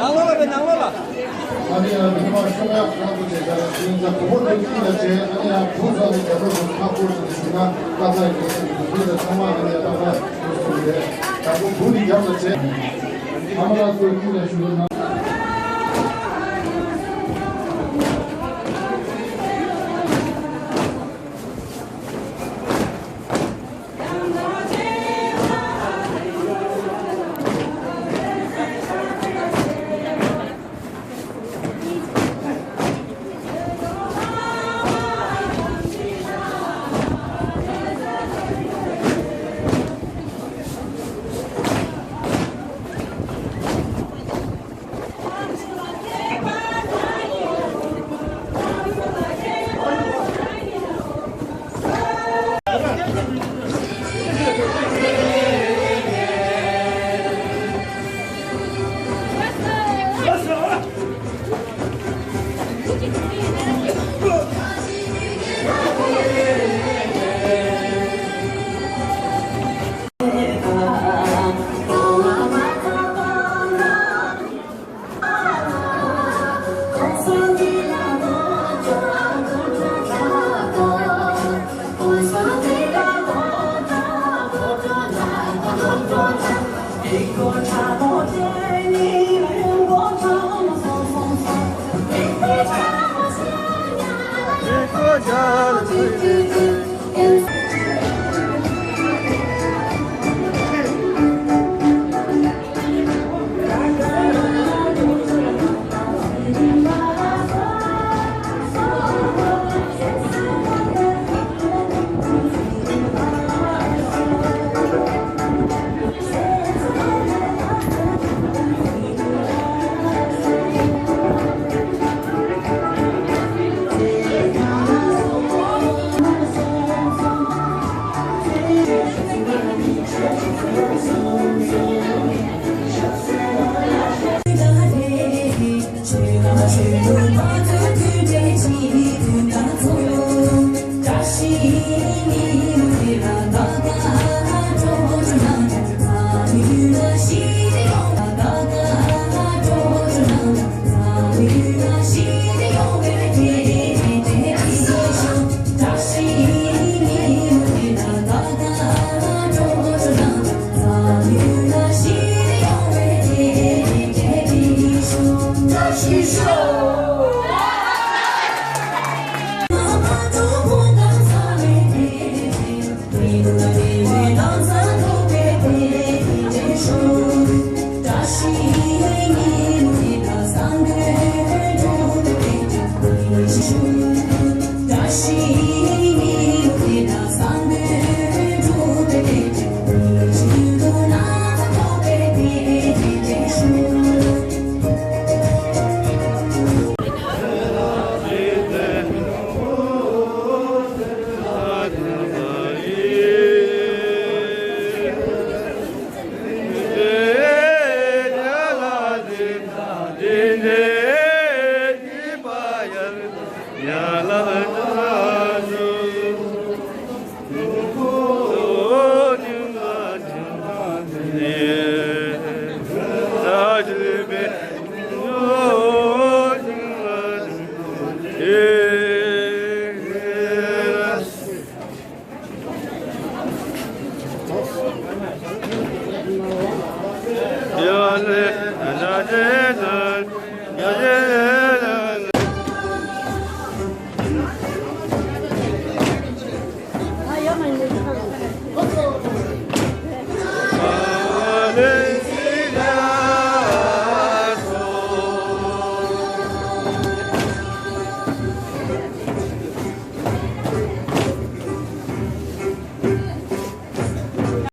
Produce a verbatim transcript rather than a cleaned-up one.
ནང་ལོགས་ལ་རེད། ནང་ལོགས་ལ། ཨ་ནི་ཡང་མི་མང་ཤོག་ཁག་ཁག་ཏུ་བྱས་ཙང་ཤིང་རྟ་གོ་བོ་དེ་ཀུན་ལ་བྱས། ཨ་ནི་ཡང་བུ་ཚ་བའི་རྒྱ་ཐོ་དུ་ཁག་པོ་ཞིག་ཞུ་ན་ཀ་ཚ་ཡོད་ཟེར་གྱི་འདུག་ཚང་མ་ཨ་ནི་ཡང་ཏག་ཏག་ཡོད་སོང་རེད། དང་པོ་བུ་ནི་རྒྱབ་ལ་བྱས། ཨ་མ་ལགས་ཚོས་ཀུན་ལ་ཞུ་ན།